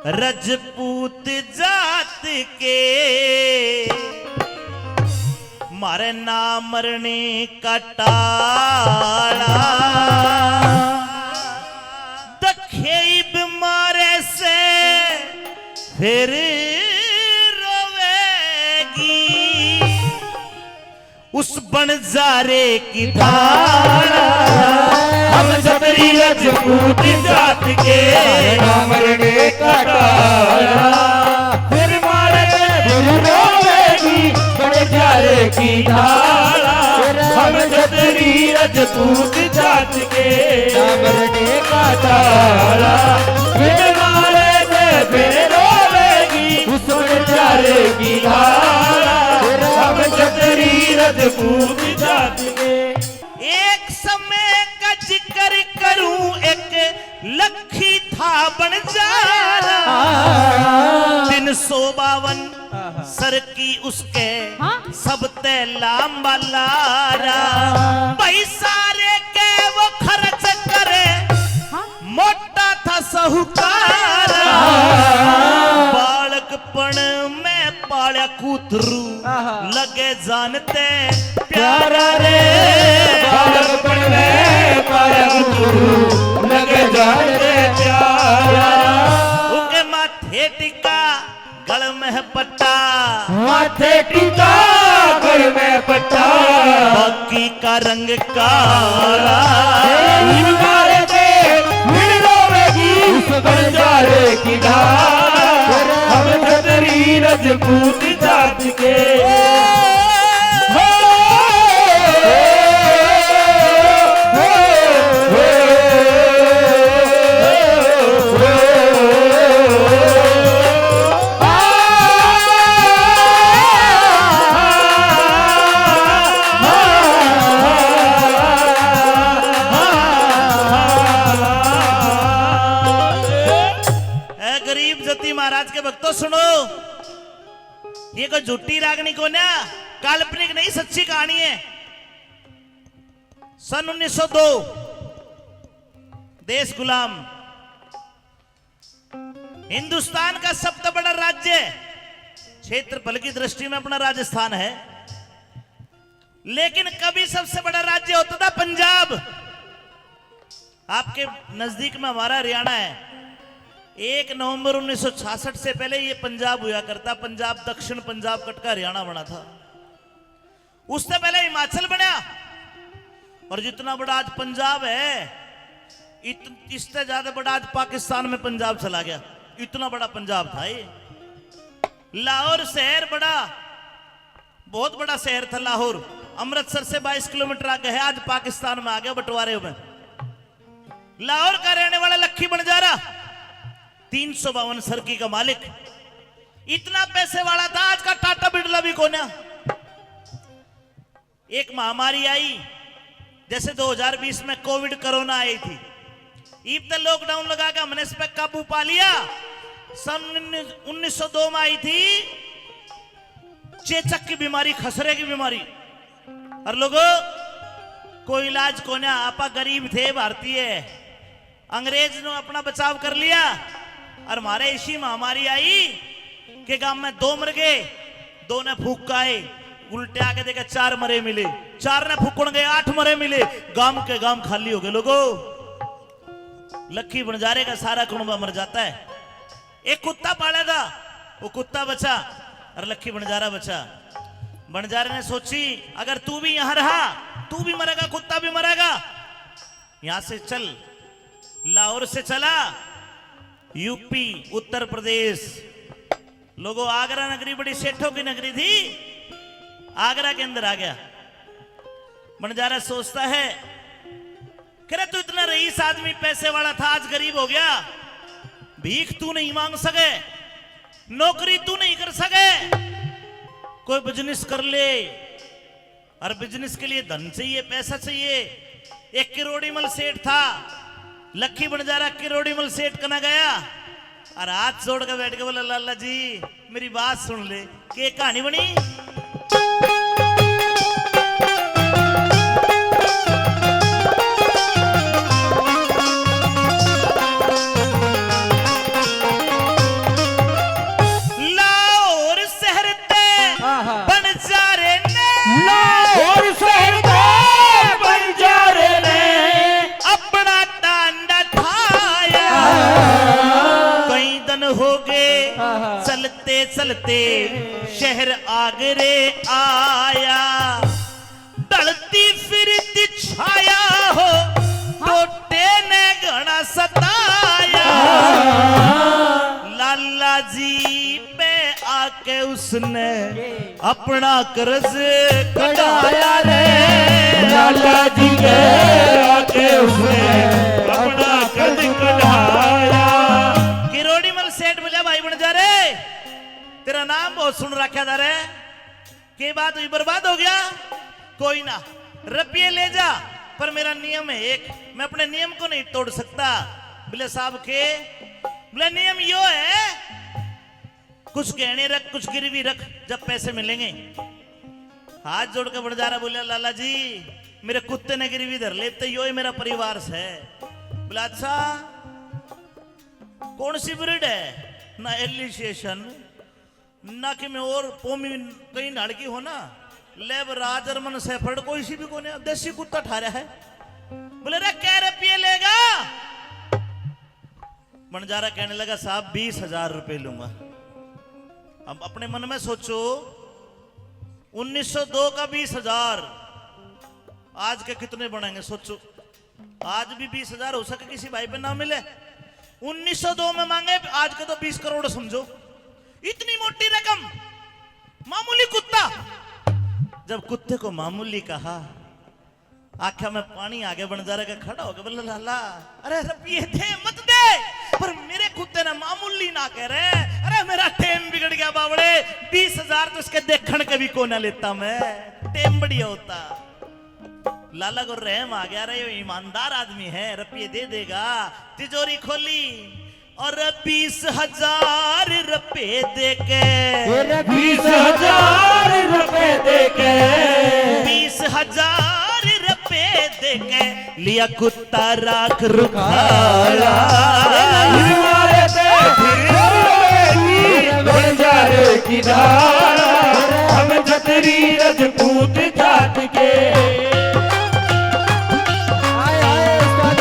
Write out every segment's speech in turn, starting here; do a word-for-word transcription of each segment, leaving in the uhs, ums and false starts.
रजपूत जात के, मारे ना मरने का टाला। दखेई बीमारे से फिर रोवेगी, उस बंजारे की धारा। हम छतरी रजपूत जात के, ना मरने का टाला। फिर मारे फिर रोवेगी बंजारे की धारा। हम छतरी रजपूत जात के, ना मरने का टाला। फिर मारे फिर रोवेगी उस बंजारे की धारा। हम छतरी रजपूत जात के। एक समय का जिक्र करूं, एक लखी था बंजारा। तीन सौ बावन सर की उसके, हाँ? सबते लांबा लारा। भाई सारे के वो खर्च करे, हाँ? मोटा था साहूकार। बालकपण में पाल्या कूतरू, लगे जानते प्यारा रे। बालकपण में पाल्या कूतरू, लगे जानते प्यारा। उनके माथे टिका गल में पट्टा, माथे टिका गल में पट्टा, बाकी का रंग काला। इनकार दे मिल रोवेगी उस बंजारे की धारा। हम छतरी रजपूत जात के। ए गरीब जती महाराज के भक्तों, सुनो, ये कोई झूठी रागनी कोन्या, काल्पनिक नहीं, सच्ची कहानी है। सन उन्नीस सौ दो, देश गुलाम, हिंदुस्तान का सबसे बड़ा राज्य, क्षेत्रफल की दृष्टि में अपना राजस्थान है, लेकिन कभी सबसे बड़ा राज्य होता था पंजाब। आपके नजदीक में हमारा हरियाणा है। एक नवंबर उन्नीस सौ छियासठ से पहले ये पंजाब हुआ करता, पंजाब, दक्षिण पंजाब कट का हरियाणा बना था। उससे पहले हिमाचल बना, और जितना बड़ा आज पंजाब है, इत-, इससे ज्यादा बड़ा आज पाकिस्तान में पंजाब चला गया, इतना बड़ा पंजाब था ये। लाहौर शहर बड़ा, बहुत बड़ा शहर था लाहौर, अमृतसर से बाईस किलोमीटर आगे है, आज पाकिस्तान में आ गया बंटवारे में। लाहौर का रहने वाला लखी बंजारा, तीन सौ बावन सरकी का मालिक, इतना पैसे वाला था, आज का टाटा बिरला भी कोन्या। एक महामारी आई, जैसे दो हज़ार बीस में कोविड कोरोना आई थी, इब तो लॉकडाउन लगा के हमने इस पे काबू पा लिया। सन उन्नीस सौ दो में आई थी चेचक की बीमारी, खसरे की बीमारी। और लोगों, कोई इलाज कोन्या, आपा गरीब थे भारतीय, अंग्रेज ने अपना बचाव कर लिया। और हमारे इसी महामारी आई कि गांव में दो मर गए, दो ने फूक आए, उल्टे आके देखे चार मरे मिले, चार ने फूकण गए, आठ मरे मिले, गांव के गांव खाली हो गए। लोगों, लखी बंजारे का सारा कुणबा मर जाता है। एक कुत्ता पाला था, वो कुत्ता बचा और लखी बंजारा बचा। बंजारे ने सोची, अगर तू भी यहाँ रहा, तू भी मरेगा, कुत्ता भी मरेगा। यहाँ से चल, लाहौर से चला, यूपी, उत्तर प्रदेश। लोगों, आगरा नगरी बड़ी सेठों की नगरी थी, आगरा के अंदर आ गया। बंजारा सोचता है, करे, तू इतना रईस आदमी, पैसे वाला था, आज गरीब हो गया। भीख तू नहीं मांग सके, नौकरी तू नहीं कर सके, कोई बिजनेस कर ले। और बिजनेस के लिए धन चाहिए, पैसा चाहिए। एक किरोड़ीमल सेठ था, लखी बंजारा किरोड़ीमल सेठ कना गया और हाथ जोड़ के बैठ के बोला, लाला जी, मेरी बात सुन ले। के कहानी बनी? चलते चलते शहर आगरे आया, ढलती फिरती छाया हो, टोटे ने घना सताया। लाला जी पे आके उसने अपना कर्ज कढ़ाया रे। लाला जी के आके उसने अपना कर्ज कढ़ाया। किरोड़ीमल सेठ बोला, भाई बन जा रे, तेरा नाम बहुत सुन रखा था रे, के बात हुई, बर्बाद हो गया? कोई ना, रुपये ले जा, पर मेरा नियम है एक, मैं अपने नियम को नहीं तोड़ सकता। बोले, साहब के? बोले, नियम यो है, कुछ गहने रख, कुछ गिरवी रख, जब पैसे मिलेंगे। हाथ जोड़ के बंजारा बोला, लाला जी, मेरे कुत्ते ने गिरवी धर ले, तो यो ही मेरा परिवार से। बोला, अच्छा, कौन सी ब्रीड है? ना एलिसिएशन, ना कि मैं और पोमी कहीं नाड़ की हो ना, लैब राजर्मन शेफर्ड कोई सी भी कोने, देसी कुत्ता ठा रहा है। बोले, रे, कै रुपये लेगा? बंजारा कहने लगा, साहब, बीस हजार रुपये लूंगा। अब अपने मन में सोचो, उन्नीस सौ दो का बीस हजार, आज के कितने बनेंगे, सोचो। आज भी बीस हजार हो सके किसी भाई पे ना मिले। उन्नीस सौ दो में मांगे, आज के तो बीस करोड़ समझो। इतनी मोटी रकम, मामूली कुत्ता। जब कुत्ते को मामूली कहा, आंखा में पानी आ गया, बंजारा का खड़ा हो गया, बोले, लाला, अरे रुपये दे, मत दे, पर मेरे कुत्ते ने मामूली ना कह रहे। अरे मेरा टेम बिगड़ गया बावड़े, बीस हजार तो इसके देखण के भी कोना लेता मैं, टेम बढ़िया होता। लाला को रहम आ गया, रे, यो ईमानदार आदमी है, रुपये दे देगा। तिजोरी खोली और बीस हजार रुपये दे के, और बीस हजार रुपये दे के, बीस हजार रुपये दे के लिया कुत्ता राख रुखाला। हमारे ते फिर बंजारे की धारा, हम छतरी रजपूत जात के। हाय, हाय, उस्ताद।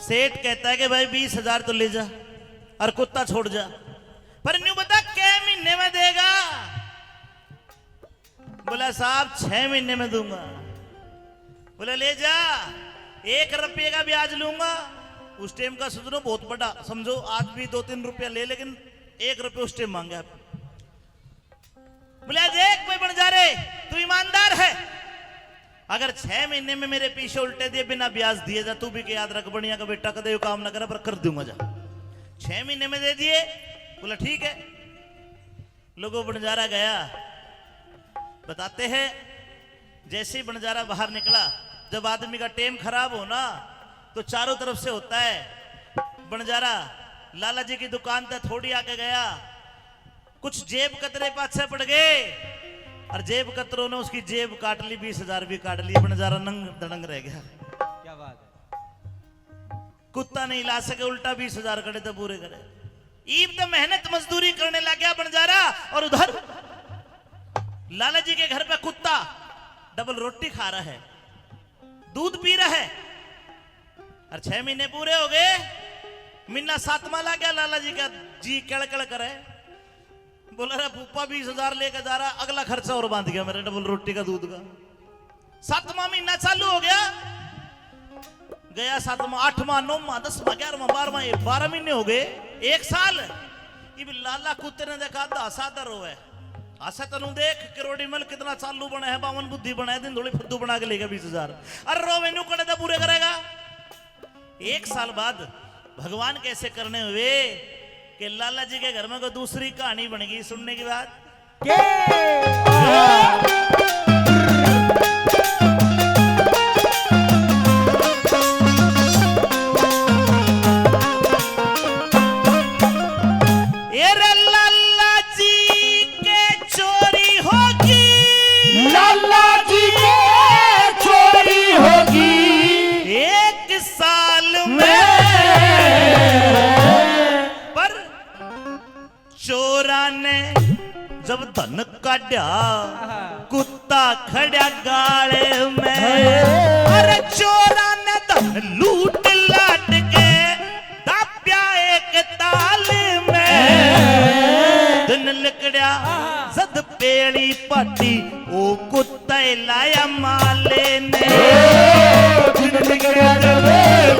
सेठ कहता है कि भाई, बीस हजार तो ले जा और कुत्ता छोड़ जा, पर न्यू बता, कै महीने में देगा? बोला, साहब, छह महीने में दूंगा। बोला, ले जा, एक रुपये का ब्याज लूंगा। उस टाइम का, सोचो, बहुत बड़ा, समझो, आज भी दो तीन रुपया ले, लेकिन एक रुपये उस टाइम मांगे आप। बोले, देख भाई बंजारे, तू ईमानदार है, अगर छह महीने में मेरे पीछे उल्टे दिए बिना ब्याज दिए जा, तू भी के याद रख, बनिया का बेटा, कदे यो काम ना करे, पर कर दूंगा जा। छह महीने में दे दिए। बोला, ठीक है। लोगों, बंजारा गया। बताते हैं, जैसे ही बंजारा बाहर निकला, जब आदमी का टेम खराब हो ना, तो चारों तरफ से होता है। बंजारा लाला जी की दुकान तक थोड़ी आके गया, कुछ जेब कतरे पाछे पड़ गए और जेब कतरों ने उसकी जेब काट ली, बीस हजार भी काट ली। बंजारा नंग दड़ंग रह गया। क्या बात है। कुत्ता नहीं ला सके, उल्टा बीस हजार कड़े तो पूरे करे। ईब तो मेहनत मजदूरी करने लग गया बंजारा, और उधर लाला जी के घर पे कुत्ता डबल रोटी खा रहा है, दूध पी रहा है। और छह महीने पूरे हो गए, महीना सातवां लग गया, लाला जी का जी कड़ कड़ करे। बोला, रे फूफा, बीस हजार लेके जा रहा, अगला खर्चा और बांध गया मेरे डबल रोटी का, दूध का। सातवां महीना चालू हो गया, गया सातवां, आठवां, नौवां, दसवां, ग्यारहवां, बारहवां, ये बारह महीने हो गए, एक साल। इब लाला कुत्ते ने देखा, आधा सादा रोवे। आशा तनु देख, किरोड़ी मल कितना चालू बना है, बावन बुद्धि बना है, दिन धोली फुद्दू बना के लेगा बीस हजार। अरे रोवे न्यू कड़े तो पूरे करेगा। एक साल बाद भगवान कैसे करने हुए कि लाला जी के घर में कोई दूसरी कहानी बन गई। सुनने की बात के? कुत्ता खड़ा गाल में। अरे चोरा ने धन लूट लाट के दाप्या एक ताल में। दिन लिकड़या जद पेली पाटी, ओ कुत्ता लाया माले ने। दिन लिकड़या जद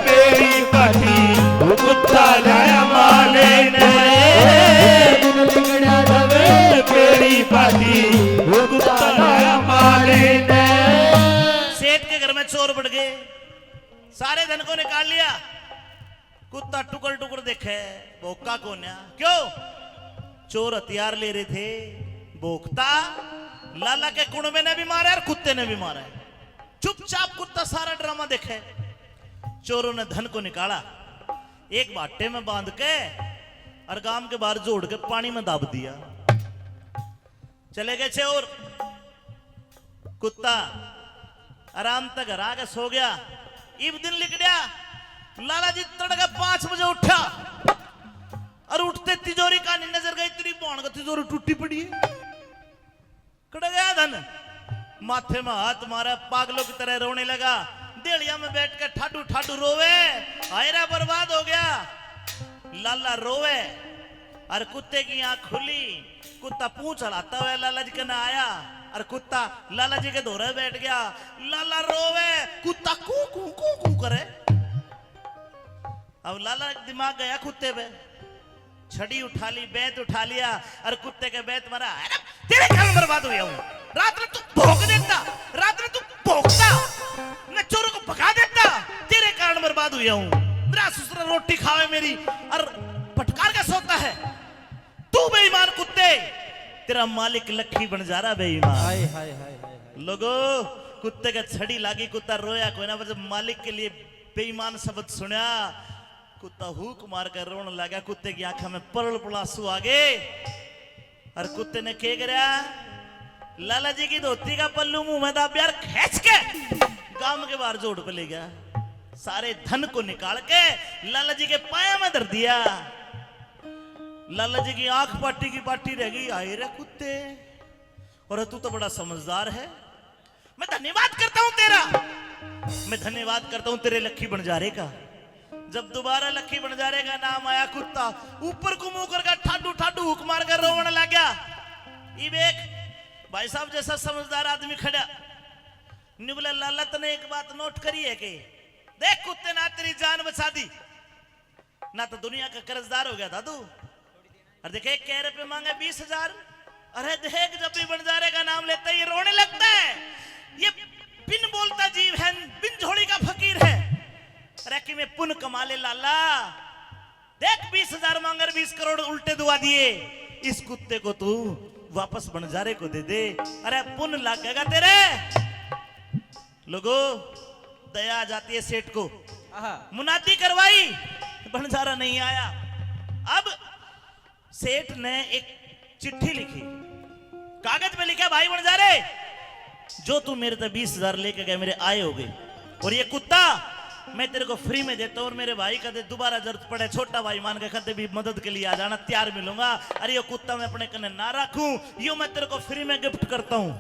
पेली पाटी, ओ कुत्ता लाया माले ने। दिन लिकड़या जद पेली पाटी, ओ कुत्ता लाया माले ने। सेठ के घर में चोर बढ़ गए, सारे धन को निकाल लिया। कुत्ता टुकड़ टुकड़ देखे, भौंका कोन्या। क्यों? चोर हथियार ले रहे थे, भौंकता। लाला के कुणबे ने भी मारा है और कुत्ते ने भी मारा है। चुपचाप कुत्ता सारा ड्रामा देखे। चोरों ने धन को निकाला, एक भाटे में बांध के और गांव के बाहर जोड़ के पानी में दाब दिया। चले गए चोर। कुत्ता आराम तै घर आके सो गया। इब दिन लिकड़या, लाला जी तड़के पाँच बजे उठा और उठते तिजोरी कानी नजर गई, तेरी बहन का तिजोरी टूटी पड़ी है। कड़ गया धन? माथे में हाथ मारा, पागलों की तरह रोने लगा। देहलिया में बैठ के ठाडू ठाडू रोवे, हाय रे बर्बाद हो गया। लाला रोवे और कुत्ते की आंख खुली। कुत्ता पूंछ हलाता हुआ लाला जी के ना आया और कुत्ता लाला जी के धोरे बैठ गया। लाला रोवे, कुत्ता कू कू कू कू करे। अब लाला दिमाग गया कुत्ते पे, छड़ी उठा ली, बेंत उठा लिया और कुत्ते के बेंत मारा। "अरे, तेरे कारण बर्बाद हुआ हूँ। रात में तू भौंक देता, रात में तू भौंकता, मैं चोरों को भगा देता, तेरे कारण बर्बाद हुआ हूँ। मेरा ससुरा रोटी खावे मेरी और फटकार के सोता है। तू बेईमान कुत्ते, तेरा मालिक लखी बंजारा बेईमान।" हाय, हाय, हाय, हाय, हाय। लोगो, कुत्ते का छड़ी लागी, कुत्ता रोया कोई ना, पर जब मालिक के लिए बेईमान शब्द सुना, कुत्ता हूक मार कर रोने लगा। कुत्ते की आंखों में पलल पल आंसू आ गए। और कुत्ते ने के करया? लाला जी की धोती का पल्लू मुंह में दाब्या और खींच के गांव के बाहर जोड़ पे ले गया। सारे धन को निकाल के लाला जी के पाया में धर दिया। लाला जी की आंख पाटी की पाटी रह गई। "आए रे कुत्ते, और तू तो बड़ा समझदार है। मैं धन्यवाद करता हूं तेरा, मैं धन्यवाद करता हूं तेरे लखी बंजारे का।" जब दोबारा लखी बंजारे का नाम आया, कुत्ता ऊपर को मुंह करके ठाडू ठाडू हुक मार कर रोवण लग गया। इब एक भाई साहब जैसा समझदार आदमी खड़ा, न्यू बोला, "लाला, तने एक बात नोट करी है के? देख कुत्ते, ना तेरी जान बचा दी, ना तो दुनिया का कर्जदार हो गया था तू। और देखे, कै रुपये मांगे? बीस हजार। अरे देख, जब भी बंजारे का नाम लेता है, ये रोने लगता है। ये बिन बोलता जीव है, बिन झोली का फकीर है। अरे कि मैं पुण्य कमा ले लाला, देख, बीस हजार मांगे, बीस करोड़ उल्टे दुआ दिए। इस कुत्ते को तू वापस बंजारे को दे दे। अरे पुण्य लगेगा तेरे।" लोगो, दया आ जाती है सेठ को। आहा। मुनादी करवाई, बंजारा नहीं आया। अब सेठ ने एक चिट्ठी लिखी, कागज पे लिखा, "भाई बंजारे, जो तू मेरे ते बीस हजार लेके गया, मेरे आए हो गए, और ये कुत्ता मैं तेरे को फ्री में देता हूँ, और मेरे भाई कदे दोबारा जरूरत पड़े, छोटा भाई मान के कदे भी मदद के लिए आ जाना, तैयार मिलूंगा। अरे ये कुत्ता मैं अपने कने ना रखूं, यो मैं तेरे को फ्री में गिफ्ट करता हूँ।"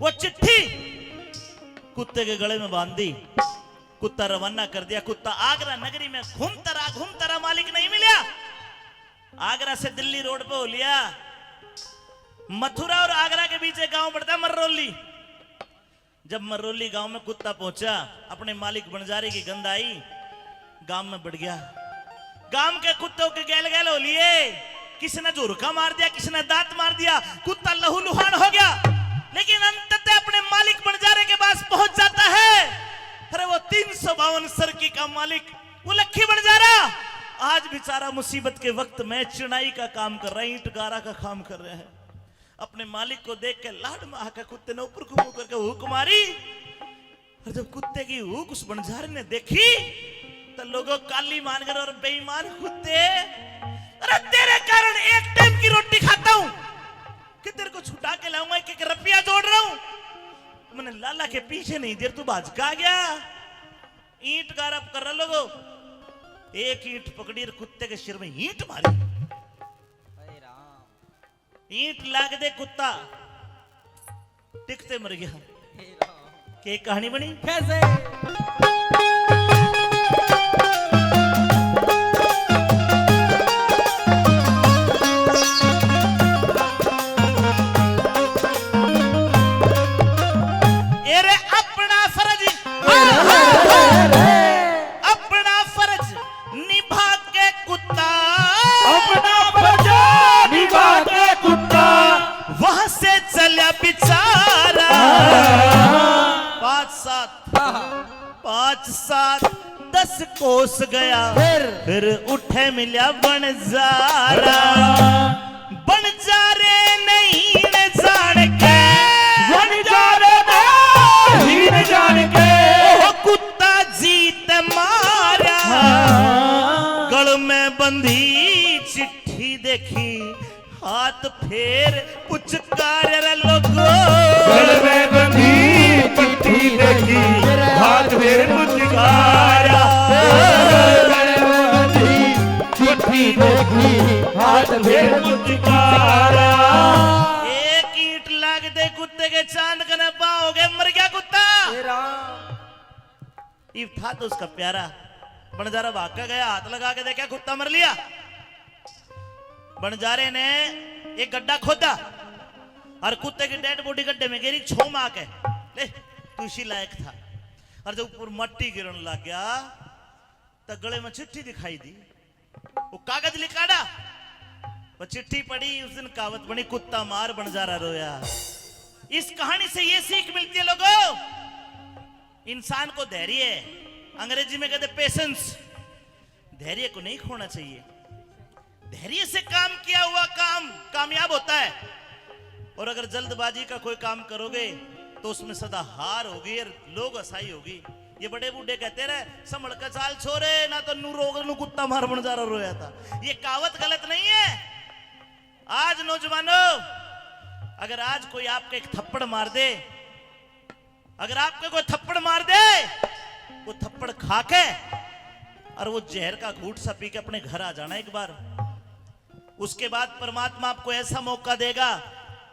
वो चिट्ठी कुत्ते के गले में बांध दी, कुत्ता रवाना कर दिया। कुत्ता आगरा नगरी में घूमता रहा, घूमता रहा, मालिक नहीं मिला। आगरा से दिल्ली रोड पे हो लिया, मथुरा और आगरा के बीच एक गांव पड़ता है मर्रोली। जब मर्रोली गांव में कुत्ता पहुंचा, अपने मालिक बंजारे की गंध आई, गांव में बढ़ गया। गांव के कुत्तों के गैल गैल हो लिए, किसी ने झुरका मार दिया, किसी ने दांत मार दिया, कुत्ता लहू लुहान हो गया। लेकिन अंततः अपने मालिक बंजारे के पास पहुंच जाता है। अरे वो तीन सौ बावन सरकी का मालिक, वो लखी बंजारा, आज बेचारा मुसीबत के वक्त में चिनाई का काम कर रहा है, ईंट गारा का काम कर रहा है। अपने मालिक को देख के लाड में आके कुत्ते ने ऊपर को मुंह करके हुक मारी। और जब कुत्ते की हुक उस बंजारे ने देखी, तो लोगों, काली मान कर, "और बेईमान कुत्ते, अरे तेरे कारण एक टाइम की रोटी खाता हूं, कि तेरे को छुटा के लाऊंगा, एक एक रुपया जोड़ रहा हूं। मैंने लाला के पीछे नहीं दे, तू भाज का गया।" ईंट गारा कर रहा लोगों, एक ईंट पकड़ी और कुत्ते के सिर में ईंट मारी। हाय राम। ईंट लाग दे कुत्ता, टिकते मर गया। के कहानी बनी? कैसे? ए रे, अपना फर्ज, अपना फर्ज निभा के कुत्ता, अपना फर्ज निभा के कुत्ता वहां से चला बेचारा। पाँच सात, पाँच सात दस कोस गया, फिर? फिर उठे मिल्या बंजारा। बंजारे नहीं न जान के, बंजारे नहीं न जान के, ओ कुत्ता जीत मारा। हाँ। गल में बंधी चिट्ठी देखी, हाथ फेर पुचकार रे लोगो। गल में बंधी चिट्ठी देखी, हाथ फेर पुचकारा। गल में बंधी चिट्ठी देखी, हाथ फेर पुचकारा। एक ईंट लाग दे कुत्ते के चांद कने पाओगे, मर गया कुत्ता। इब था तो उसका प्यारा। बंजारा भाग के गया, हाथ लगा के देखा, कुत्ता मर लिया। बंजारे ने एक गड्ढा खोदा और कुत्ते की डेड बॉडी गड्ढे में गिरी, छो मार के, ले, तू इसी लायक था। और जब ऊपर मट्टी गिरने लग गया, तो गले में चिट्ठी दिखाई दी। वो कागज लिकाड़ा, वो चिट्ठी पढ़ी, उस दिन कहावत बनी, कुत्ता मार बंजारा रोया। इस कहानी से ये सीख मिलती है लोगों, इंसान को धैर्य, अंग्रेजी में कहते पेशेंस, धैर्य को नहीं खोना चाहिए। धैर्य से काम किया हुआ काम कामयाब होता है, और अगर जल्दबाजी का कोई काम करोगे तो उसमें सदा हार होगी और लोग हंसाई होगी। ये बड़े बूढ़े कहते रहे, संभल के चाल छोरे, ना तो नू रोग नू कुत्ता मार बंजारा रोया था। ये कहावत गलत नहीं है। आज नौजवानों, अगर आज कोई आपको एक थप्पड़ मार दे, अगर आपको कोई थप्पड़ मार दे, वो थप्पड़ खा के और वो जहर का घूंट सा पी के अपने घर आ जाना एक बार। उसके बाद परमात्मा आपको ऐसा मौका देगा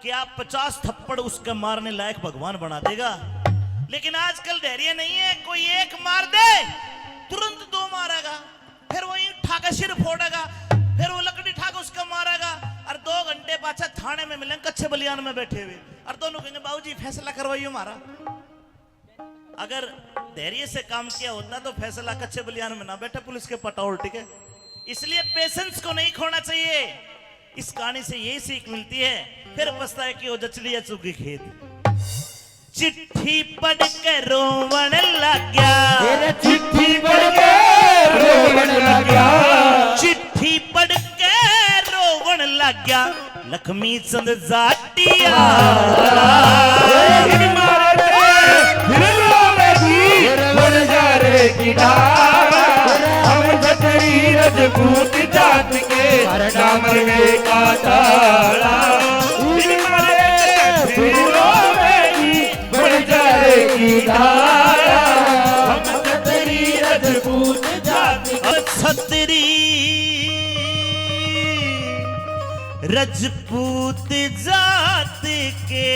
कि आप पचास थप्पड़ उसके मारने लायक भगवान बना देगा। लेकिन आजकल धैर्य नहीं है, कोई एक मार दे, तुरंत दो मारेगा, फिर वो ईंट ठा के सिर फोड़ेगा, फिर वो लकड़ी ठा के उसका मारेगा, और दो घंटे पाछा थाने में मिलेंगे कच्चे बलियान में बैठे हुए, और दोनों कहेंगे, "बाबूजी, फैसला करवाइयो हमारा।" अगर धैर्य से काम किया होता तो फैसला कच्चे बलियान में ना बैठे, पुलिस के पटा उल्ट के। इसलिए पेशेंस को नहीं खोना चाहिए। इस कहानी से यही सीख मिलती है, फिर पछताए कि वो जचलिया चुगी खेत। चिट्ठी पढ़ के रोवण लग गया। मेरे चिट्ठी पढ़ के रोवण लग गया। चिट्ठी पढ़ के रोवण लग गया। लक्ष्मी चंद जाटिया। ए, मारे फिर रोवेगी, बंजारे की ढाला। हम छतरी रजपूत जात के, हर डामर में का ताला। मारे फिर रोवेगी, बंजारे की ढाला। हम छतरी रजपूत जात के। छतरी रजपूत जात के